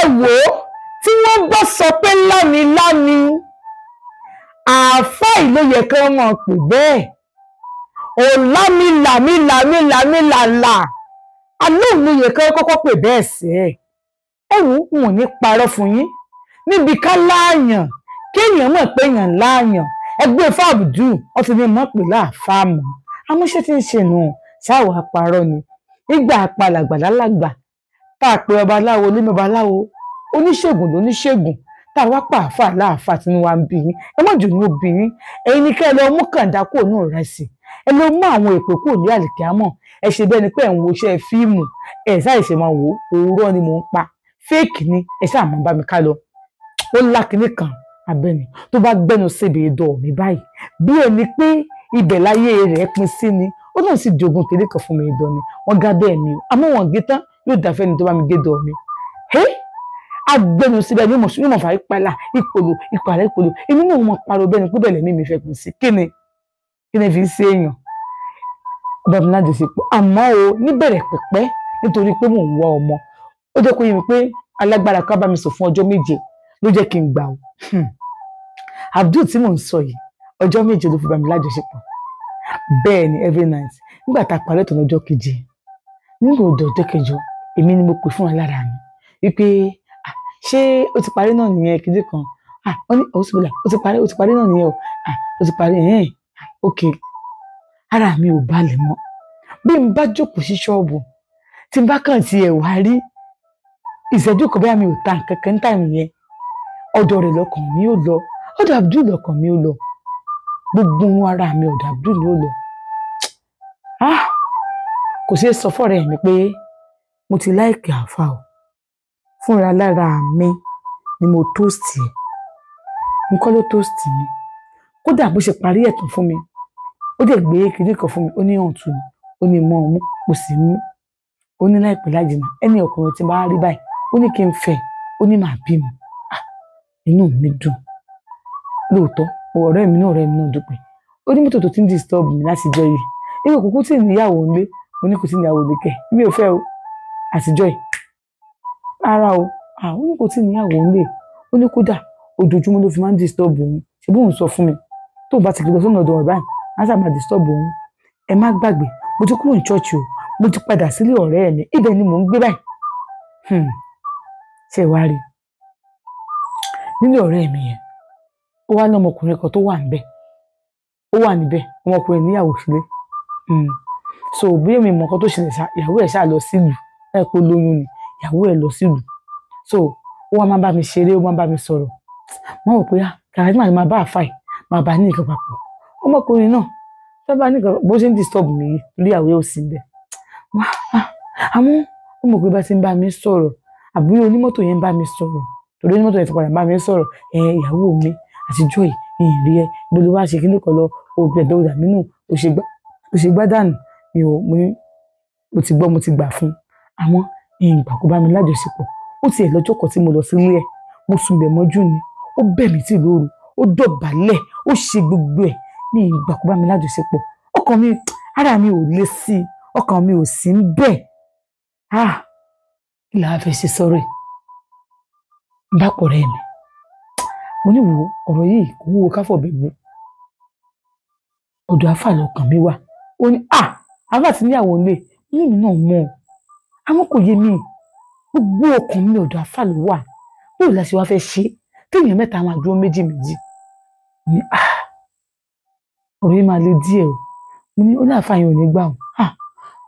Ẹ wò ó, tí wọ́n bá sọ pé lámilámi, àáfàá yìí ló yẹ kí wọ́n máa pè bẹ́ẹ̀. Ò lámi làmí làmí làmí làlà, alóhùn ló yẹ kí wọ́n kọ́kọ́ pè bẹ́ẹ̀ sí ẹ̀. Ẹ wò ó, n ò ní parọ́ fún yín. Níbi ká láàyàn, kéèyàn mọ̀ pé èèyàn láàyàn, ẹgbẹ́ fáàbùdù wọ́n ti ní mọ̀ pé láàfáà mọ̀. Amúṣẹ́ tí ń ṣe nù ṣáà parọ́ ni. Nígbà apalàgbà lálàgbà, tá a pe babaláwo lé babaláwo, oníṣègùn lóníṣègùn, tá a wá pa àáfàá láàfáà tí wọ́n ń bí yín. Ẹ má jò ní obì yín. Ẹ̀yin ni kẹ́ ẹ lọ mú kàńdá kúrò ní ìrẹsì. Ẹ lọ mú àwọn èpè kúrò ní àlìkámọ̀. Ẹ ṣe bẹ́ẹ̀ ni pé ẹ̀ ń wo iṣẹ́ fíìmù. Ẹ ṣáà ṣe máa wò ó, òwúrọ̀ ni mò ń pa. Fẹ́ẹ̀kì ni, ẹ ṣáà máa bá mi ká lọ. Ó lákiní kan abẹ́ni tó bá gbẹ́nu síbi ìdọ̀ mi báyìí. Bí ẹni pé ibẹ̀ láyé rẹ̀ pin sí ni, ó náà sì jogun kiri kan fún mi ìdọ̀ ni. Wọ́n gá bẹ́ẹ̀ mi o. Àmọ́ wọn gé tán, yóò dà fẹ́ni tó bá mi gé dọ̀ mi. Agbẹnu síbẹ̀ ni yóò mọ̀ fà ìpalà ìpolò ìpàlà ìpolò. Èmi náà mọ̀ pariwo bẹ́ẹ̀ ni pé bẹ́ẹ̀ lẹ́mí mi fẹ́ pin sí. Kíni kíni fi ń ṣe èèyàn? Ọba mi lájọṣepọ̀. Àmọ́ o, níbẹ̀rẹ̀ pẹ̀pẹ́ nítorí pé mò ń wá ọmọ. Ó jẹ́ kó yé mi pé alágbára kan bá mi sùn fún ọjọ́ 7 ló jẹ́ kí n gbà o. Abdul tí mò ń sọ yìí, ọjọ́ 7 ló fi bá mi lájọṣepọ̀. Bẹ́ẹ̀ ni every night. Nígbà tá a parí ètò lọ́jọ́ keje, nígbà òdò ọjọ́ kẹjọ, èmi ni mo pè fún alára mi wípé ṣé ó ti parí náà nìyẹn kìdí kan? Ó ní òun sì bọ̀là, ó ti parí náà nìyẹn o. Ó ti parí ẹ̀hẹ́n. Ok. Ara mi ò balẹ̀ mọ́. Bí n bá jókòó sí ṣọ́ọ̀bù, tí n bá kàn ti ẹ̀ wá rí ìṣẹ́jú kan bóyá mi ò ta nǹkan kan ní táìmù yẹn, ọ̀dọ̀ rẹ̀ lọ́kàn mi ò lọ, ọ̀dọ̀ Abdul lọ́kàn mi ò lọ. Gbogbo ohun ara mi ọ̀dọ̀ Abdul ni ó lọ. Kò ṣeé sọ fọ́rẹ́ mi pé mo ti láìkì àáfàá o. Fúnra lára mi ni mo tóòsì ẹ̀. Nǹkan ló tóòsì mi. Kódà bó ṣe parí ẹ̀tàn fún mi, ó dẹ̀ gbé kiri kan fún mi, ó ní ọ̀tún ni, ó ní mọ́ ọmú, mo sì mú. Ó ní láìpẹ́ lájìnà, ẹni ọkùnrin tí bá rí báyìí, ó ní kí n fẹ́, ó ní màá bímọ. Inú mi dùn. Lóòótọ́, ọ̀rẹ́ mi náà dúpẹ́. Ó ní mọ́tò tó ti ń disturb mi láti jọ yìí. Ìwé kúkú tí níyàwó ńlé, mo ní kò tí níyàwó ńlé kẹ̀. Mi ò fẹ́ o. Àtijọ́ yìí. Rárá o. Ó ní kò tí níyàwó ńlé. Ó ní kódà ojoojúmọ́ ló fi máa ń disturb òun. Ṣé bóun sọ fún mi? Tó bá ti lọ sọ́nà ọ̀dọ̀ rẹ̀ báyìí, á sábà disturb òun. Ẹ má gbàgbé, mo ti kúrò ní church o. Mo ti padà sílé ọ̀rẹ́ mi. Ibẹ̀ ni mò ń gbé báyìí. Ṣé wàá rí? Nílé ọ̀rẹ́ mi yẹn, ó wá ní ọmọkùnrin kan tó wà níbẹ̀. Ó wà níbẹ̀, ọmọkùnrin níyàwó sílé. So bí èmi mọ̀ nǹkan tó ṣẹlẹ̀ ṣá, ìyàwó ẹ̀ ṣá lọ sílùú. Láì pé ó lóyún ni, ìyàwó ẹ̀ lọ sílùú. So ó wá máa bá mi ṣeré, ó máa bá mi sọ̀rọ̀. Mo rò pé kàkà tí màá máa bá àáfàá yìí, máa bá ní nǹkan papọ̀. Ọmọkùnrin náà, tó bá ní nǹkan bó ṣe ń disturb mi yìí, torí ìyàwó ẹ̀ ò sí níbẹ̀. Àmọ́ ọmọkùnrin bá ti ń bá mi sọ̀rọ̀, àbí onímọ́tò yẹn ń bá mi sọ̀rọ̀, torí onímọ́tò yẹn ti padà bá mi sọ̀rọ̀, ìyàwó mi àtijọ́ yìí, ìyìn rí ẹ, ibo ló wá ṣe kíní kan lọ, o gbẹ̀dọ̀ dà mí nù, o ṣe gbá dànù. Mi ò, mo ní, mo ti gbọ́, mo ti gbà fún un. Àmọ́ ìyìn gbà kó bá mi lájọṣepọ̀. Ó tiẹ̀ lọ́jọ́ kan tí mo lọ sílé ẹ̀, mo sùn bẹ̀ mọ́jú ni, ó bẹ̀ mí tì lóru, ó dọ̀bálẹ̀, ó ṣe gbogbo ẹ̀. Mi ì gbà kó bá mi lájọṣepọ̀. Ọkàn mi, ara mi ò le sí i, ọkàn mi ò sí ń bẹ̀. Kí la fẹ́ ṣe sọ́rọ̀ ẹ̀? N bá pọ̀ rẹ́ mi. Mo ní wò ọ̀rọ̀ yìí kò wúwo ká fọ̀bẹ bu. Ọ̀dọ̀ àáfàá lọkàn mi wà. Ó ní àáfàá ti níyàwó ńlé, inú mi náà mọ̀. Àmọ́ kò yé mi. Gbogbo ọkàn mi ọ̀dọ̀ àáfàá ló wà. Báwo la ṣe wá fẹ́ ṣe? Téèyàn mẹ́ta máa dúró méjì méjì. Mo ní ọ̀rọ̀ yìí máa le díẹ̀ o. Mo ní ó ní àáfàá yẹn ò ní gbà o.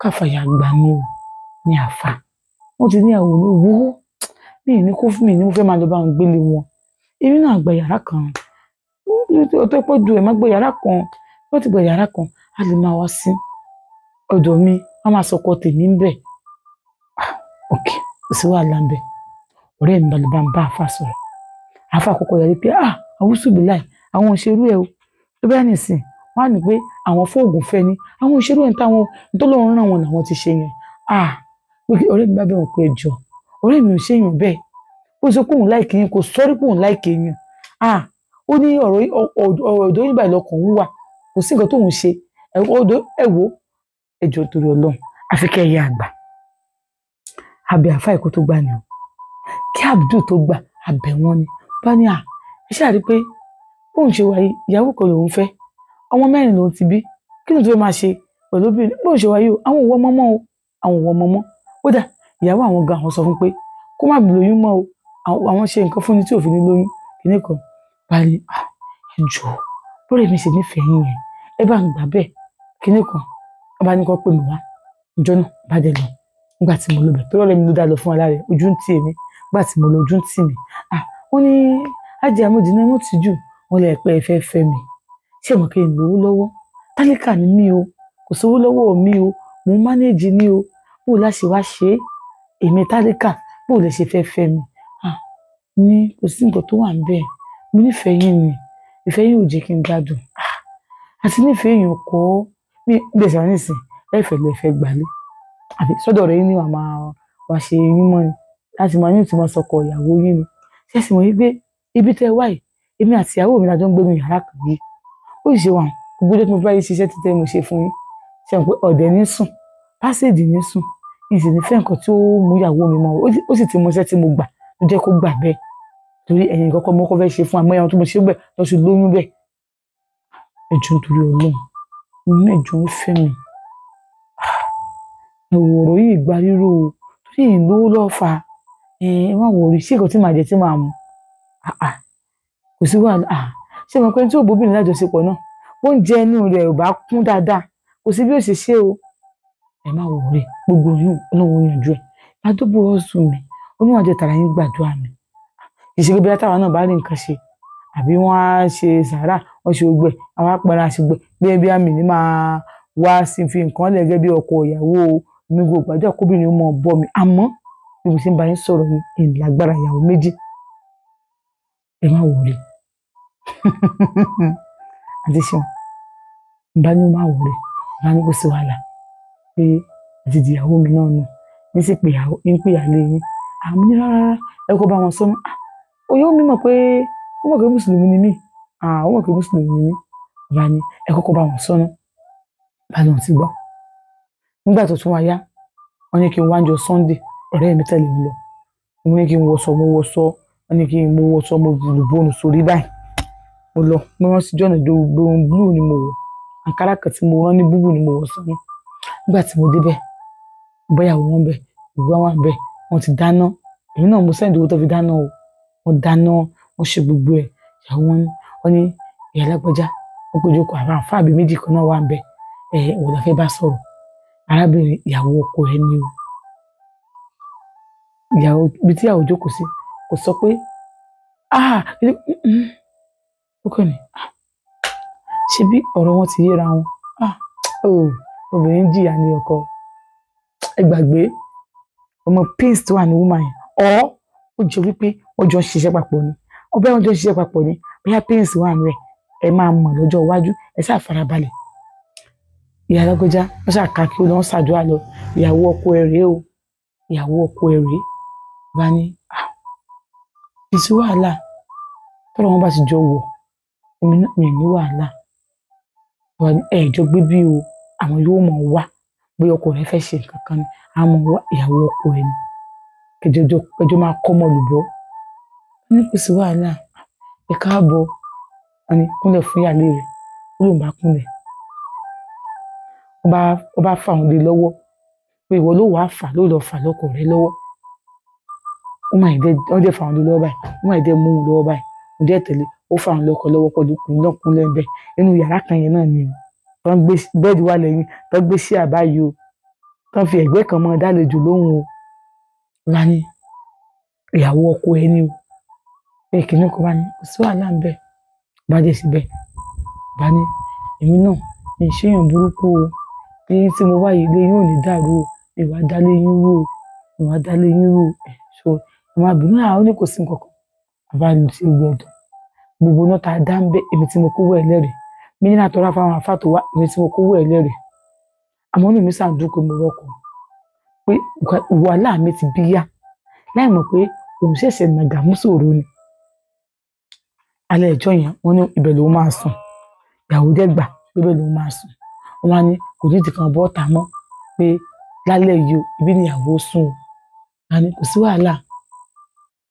Káfàá yà gbà ni o. Ní àáfàá. Wọ́n ti níyàwó ńlé wò ó. Mi ì ní kó fún mi ní mo fẹ́ máa lọ bá wọn gbélé wọn. Èmi náà gba yàrá kan. Ó tó pọ̀ ju ẹ̀ má gba yàrá kan. Wọ́n ti gba yàrá kan, a lè máa wá sí ọ̀dọ̀ mi, wọ́n máa sọkọ tèmi ń bẹ̀. Ok, kò sí wàhálà ń bẹ̀. Ọ̀rẹ́ mi balẹ̀ bá ń bá àáfàá sọ̀rọ̀. Àáfàá kọ́kọ́ yarí pé àwùsùbìláì, àwọn ò ṣerú ẹ o. Tó bá nìsín, wọ́n á ní pé àwọn fóògùn fẹ́ ni, àwọn ò ṣerú ẹ̀ ń táwọn tó lóun ràn wọ́n làwọn ti ṣe yẹn. Pé ọ̀rẹ́ mi bá bẹ̀ wọ́n pé ẹ jọ̀ọ́, ọ̀rẹ́ mi ò ṣe èèyàn bẹ́ẹ̀. Ó sọ pé òun láìkì yín, kò sọ́rí pé òun láìkì yín. Ó ní ọ̀rọ̀ ọ̀dọ̀ yín báyìí lọkàn òun wà. Kò sí nǹkan tóun ṣe. Ẹ wò ó, ẹ jọ̀ọ́ torí Ọlọ́run, àfi kẹ́ ẹ yá àgbà. Abẹ àáfàá ẹ̀kọ́ tó gbà ni o. Kí Abdul tó gbà abẹ wọn ni bá ní à ẹ ṣáà rí pé bóun ṣe wáyé ìyàwó kan lòun fẹ́, ọmọ mẹ́rin lòun ti bí, kí ló tó fẹ́ máa ṣe pẹ̀lú obìnrin? Bóun ṣe wáyé o, àwọn òwò ọmọ mọ́ o, àwọn òwò ọmọ mọ́. Kódà ìyàwó àwọn gan àwọn sọ fún pé kó má lóyún mọ́ o, àwọn ṣe nǹkan fún ni tí ò fi ní lóyún kíní kan. Bá ní ẹ jọ̀ọ́ bóre mi ṣe nífẹ̀ẹ́ yín yẹn, ẹ bá ń gbà bẹ́ẹ̀ kíní kan. Bá ní kó pè mí wá ìjọ náà, bá dé lọ. Nígbà tí mo lọ bẹ̀ tó lọ́rẹ́ mi ló dá lọ fún ara rẹ̀, ojú ń tì èmi. Nígbà tí mo lọ ojú ń tì mí, wọ́n ní Ajé Amójìnà wọ́n ti jù wọ́n lè pẹ́ ẹ fẹ́ fẹ́ mi, ṣé mo kí n lówó lọ́wọ́? Tálíkà ni mí o, kò sówó lọ́wọ́ mi o, mò ń mánéèjì ni o, bó o láṣẹ wá ṣe é, èmi tálíkà bó o lè ṣe fẹ́ fẹ́ mi? Ní kò sí nǹkan tó wà níbẹ̀, mo nífẹ̀ẹ́ yín ni, ìfẹ́ yín ò jẹ́ kí n gbádùn. Àti nífẹ̀ẹ́ èèyàn kọ́ mi bẹ́ẹ̀ sọ̀rọ̀ nísìn, ẹ̀fẹ̀ lè fẹ́ gbalé àbí sọ́dọ̀ rẹ̀ ní wàá máa wá ṣe yín mọ́ ni, láti máa ní ìtumọ̀ sọkọ ìyàwó yín ni. Ṣé sì mọ̀ wípé ibi tẹ́ wá yìí, èmi àti ìyàwó mi la jọ ń gbé nínú yàrá kan yìí. Ó sì ṣe wà, gbogbo ọjọ́ tí mo bá yín ṣiṣẹ́ títẹ́ mo ṣe fún yín, ṣe mọ̀ pé ọ̀dẹ̀ ní sùn, pásíìdì ní sùn, yìí sì ní fẹ́ nǹkan tí ó mú ìyàwó mi mọ́. Ó sì ti mọ iṣẹ́ tí mo gbà ló jẹ́ kó gbà bẹ́ẹ̀. Torí ẹ̀yin kọ́kọ́ mo kọ́ fẹ́ ṣe fún àmọ́ ìyàwó tó mo ṣe bẹ́ẹ̀ lọ sí lóyún bẹ́ẹ̀. Ẹ jọ̀ọ́ nítorí Ọlọ́run, inú ẹ jọ̀ọ́ ń fẹ́ mi. Ẹ wò ọ̀rọ̀ yìí gba rírò o, torí ìlówó ló fà á. Ẹ má wò rí, ṣé nǹkan tí màá jẹ tí màá mu? Kò sí wàhálà. Ṣé mo pé tí òbóbìnrin lájọṣepọ̀ náà, oúnjẹ inú rẹ̀ ò bá kún dáadáa, kò sí bí ó ṣe ṣe o. Ẹ má wò rí, gbogbo yín Ọlọ́run yanjú ẹ̀. Adóbó ọ̀sùn mi, Olúwa jẹ́ tàrà yín gbàdúrà mi. Kì í ṣe pé bí táwa náà bá rí nǹkan ṣe, àbí wọ́n á ṣe sàárà, wọ́n ṣe gbogbo ẹ̀, àwọn apẹ̀rẹ̀ àṣegbè, bí àmì ní máa wá sí fi nǹkan lẹ̀ gẹ́gẹ́ bí ọkọ ìyàwó mi gbogbo gbàdúrà kóbìnrin mọ̀ bọ́ mi. Àmọ́ bí mo ṣe ń bá yín sọ̀rọ̀ yìí, ìlágbára ìyàwó méjì. Ẹ má wò rí. Àti ṣeun, bá ní má wò rí, bá ní kò sí wàhálà pé àti ìyàwó mi náà nù, ní sì pé ìyàwó, ń pè ìyàlé yín. Àmọ́ ní rárá, ẹ kó bá wọn sọ́nà. Oyún mi mọ̀ pé, ó mọ̀ pé Mùsùlùmí ni mí. Ó mọ̀ pé Mùsùlùmí ni mí. Bá ní ẹ kọ́kọ́ bá wọn sọ́nà. Bá lóun ti gbọ́. Nígbà tó tún wá yá, wọ́n ní kí n wá jọ Sunday, ọ̀rẹ́ mi tẹ̀lé mi lọ. Wọ́n ní kí n wọṣọ, mo wọṣọ, wọ́n ní kí n mo wọṣọ, mo lùbọ́nù sórí báyìí. Mo lọ, mo rán sí John Doe blue ni mo wọ̀. Àǹkárá kan tí mo rán ní búbù ni mo wọ̀ sọ́nà. Nígbà tí mo débẹ̀, bóyá wọ́n bẹ̀, ìgbà wà bẹ̀, wọ́n ti dáná. Èmi náà mo sẹ́ndì owó tó fi dáná o. Wọ́n dáná, wọ́n ṣe gbogbo ẹ̀. Ìyàwó wọn ní, wọ́n ní ìyá alágbájá, wọ́n péjọ kọ àwọn àǹfààní àbí méjì kan náà wà bẹ̀. Ẹ wò la fẹ́ bá sọ̀rọ̀. Arábìnrin ìyàwó ọkọ ẹ ni o. Ìyàwó ibi tí ìyàwó jókòó sí kò sọ pé ó kàn ní ṣe bí ọ̀rọ̀ wọn ti yéra wọn. Obìnrin jìyà ní ọkọ. Ẹ gbàgbé ọmọ pains tó wà ní woman yẹn. Ọ̀ ó jọ wípé wọ́n jọ ń ṣiṣẹ́ papọ̀ ni. Ọbẹ̀ wọn jọ ń ṣiṣẹ́ papọ̀ ni. Bóyá pains wà nínú ẹ̀, ẹ máa mọ̀ lọ́jọ́ iwájú, ẹ ṣáà farabalẹ̀. Ìyá alágbèjà wọ́n ṣáà ka kí ó lọ ṣàdúrà lọ. Ìyàwó ọkọ ẹ rèé o. Ìyàwó ọkọ ẹ rèé. Bá ní kì í sí wàhálà. Tọ́rọ̀ wọn bá ti jọ wọ̀, èmi náà mi ní wàhálà. Wọ́n ní ẹ jọ gbé bí o, àwọn yóò mọ̀ wá. Bóyá ọkọ rẹ fẹ́ ṣe nǹkan kan ni, àwọn mọ̀ wá ìyàwó ọkọ ẹ ni. Kẹjọ máa kọ́ ọmọ olùbọ́. Wọ́n ní kò sí wàhálà. Ẹ káàbọ̀. Wọ́n ní kúnlẹ̀ fún ìyáálé rẹ̀. Ó lóun bá kúnlẹ̀. Ó bá fà òun lé lọ́wọ́. Pé ìwọ ló wàá fà, ló lọ fà lọ́kọ rẹ lọ́wọ́. Ó máa dé, wọ́n dẹ̀ fà òun lé lọ́wọ́ báyìí. Ó máa dé mú òun lọ́wọ́ báyìí. Ó dẹ̀ tẹ̀lé. Ó fà òun lọ́kọ lọ́wọ́ pẹ̀lú kúnlẹ̀ kúnlẹ̀ bẹ́ẹ̀. Inú yàrá kan yẹn náà ni o. Tọ́ ń gbé bẹ́ẹ̀dì wà lẹ́yìn, tọ́ gbé ṣíà báyìí o. Tọ́ fi ẹ̀gbẹ́ kan mọ́ dálejò lóhùn o. Wọ́n á ní ìyàwó ọkọ ẹ ni o. Pé kìnìún kan bá ní kò sí wàhálà ń bẹ̀. Bá dé síbẹ̀. Bá ní èmi náà mi ṣe èèyàn burúkú o. Bí tí mo wá yìí ilé yín ò ní dàrú o. Ìwà dálé yín rú o. Ìwà dálé yín rú o. So àwọn àbínú àwọn ní kò sí nǹkan kan. Bàbá mi ti gbọdọ̀. Gbogbo náà tá a dá ń bẹ̀ èmi tí mo kówó ẹ̀ lẹ́rìí. Mi ní àtọ́rá fáwọn àfáà tó wá èmi tí mo kówó ẹ̀ lẹ́rìí. Àmọ́ inú mi ṣàdúró pé mo rọ́kọ̀. Pé wàhálà mi ti bí yá. Láì mọ̀ pé òun ṣẹ̀ṣẹ̀ nàgà mú sòro ni. Alẹ́ ìjọ yẹn wọ́n ní ibẹ̀ lòun máa sùn. Ìyàwó dẹ̀ gbà pé ibẹ̀ lòun máa sùn. Wọ́n á ní kò ní ìdí kan bọ́ ọ̀tá mọ́ pé lálẹ́ yìí o, ibi ni ìyàwó sùn o. A ní kò sí wàhálà.